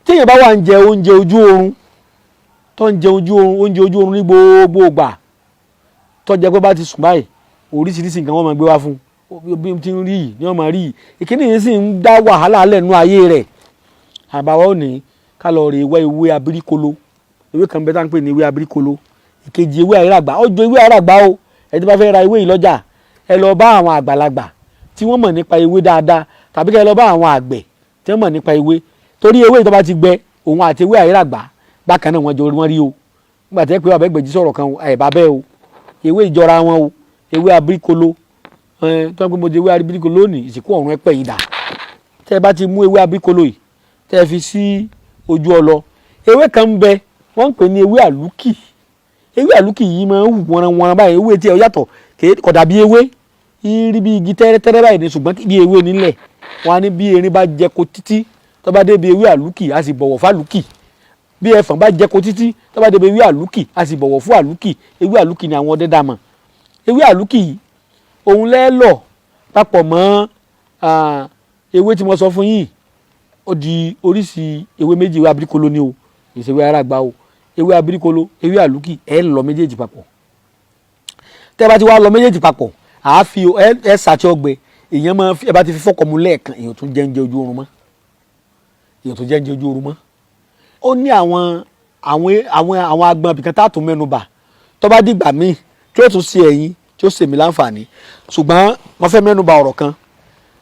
Téèyàn bá wà ń jẹ oúnjẹ ojú oorun, tó ń jẹ ojú oorun, oúnjẹ ojú oorun ní gbogbo ìgbà, tó jẹ́ pé bá ti sùn báyìí, oríṣiríṣi nǹkan wọ́n máa gbé wá fún un, bí ti ń rí yìí ni wọ́n máa rí yìí, ìkíní yìí sì ń dá wàhálà lẹ́nu ayé rẹ̀. Àbáwá ò ní ká lọ rè wá ewé abirikolo. Ewé kan bẹ́ẹ̀ tá à ń pè ní ewé abirikolo. Ìkejì, ewé àràgbá. Ó jọ ewé àràgbá o. Ẹ tí bá fẹ́ ra ewé yìí lọ́jà, ẹ lọ bá àwọn àgbàlagbà tí wọ́n mọ̀ nípa ewé dáadáa, tàbí kẹ́ ẹ lọ bá àwọn àgbẹ̀ tí wọ́n mọ̀ nípa ewé, torí ewé yìí tó bá ti gbẹ, òun àti ewé àràgbá bákan náà wọ́n jọ wọ́n rí o. Nígbà tí ẹ pé bàbá ẹgbẹ̀jì sọ̀rọ̀ kan, ẹ̀ bá bẹ́ẹ̀ o, ewé ìjọra wọn o. Ewé abirikolo ẹ tó ń pẹ́, mo jẹ ewé abirikolo lónìí, ìsìnkú ọ̀run ẹ pẹ́ yìí dà. Tẹ́ ẹ bá ti mú ewé abirikolo yìí, tẹ́ ẹ fi sí ojú ọlọ, ewé kan ń bẹ, wọ́n ń pè ní ewé àlùkì. Ewé àlùkì yìí máa ń hù wọ́nranwọ́nran báyìí. Ewé tí ẹ yàtọ̀, kò dàbí ewé, rí bí igi tẹ́rẹ́tẹ́rẹ́ báyìí ni, ṣùgbọ́n bí ewé nílẹ̀. Wọ́n á ní bí erin bá jẹko títí, tó bá débi ewé àlùkì, á sì bọ̀wọ̀ fálùkì. Bí ẹfọ̀n bá jẹko títí, tó bá débi ewé àlùkì, á sì bọ̀wọ̀ fún àlùkì. Ewé àlùkì ni àwọn ọdẹ dá mọ̀. Ewé àlùkì yìí, òun lẹ́lọ̀ papọ̀ mọ́ ewé tí mo sọ fún yín. Ó di oríṣi ewé méjì. Ewé abirikolo ni o, ìṣèwé arágbá o. Ewé abirikolo, ewé àlùkì, ẹ lọ méjèèjì papọ̀. Tẹ́ bá ti wá lọ méjèèjì papọ̀, àá fi ẹ sàtì ọgbẹ. Èèyàn máa fi, ẹ bá ti fi fọkọ̀ mu lẹ́ẹ̀kan, èèyàn tún jẹ oúnjẹ ojú oorun mọ́, èèyàn tún jẹ oúnjẹ ojú oorun mọ́. Ó ní àwọn agbọn ibìkan tá a tún mẹ́nu bà tó bá dìgbà míì, tí ó tún ṣe ẹ̀yìn, tí ó ṣèmí láǹfààní, ṣùgbọ́n mo fẹ́ mẹ́nu bà ọ̀rọ̀ kan.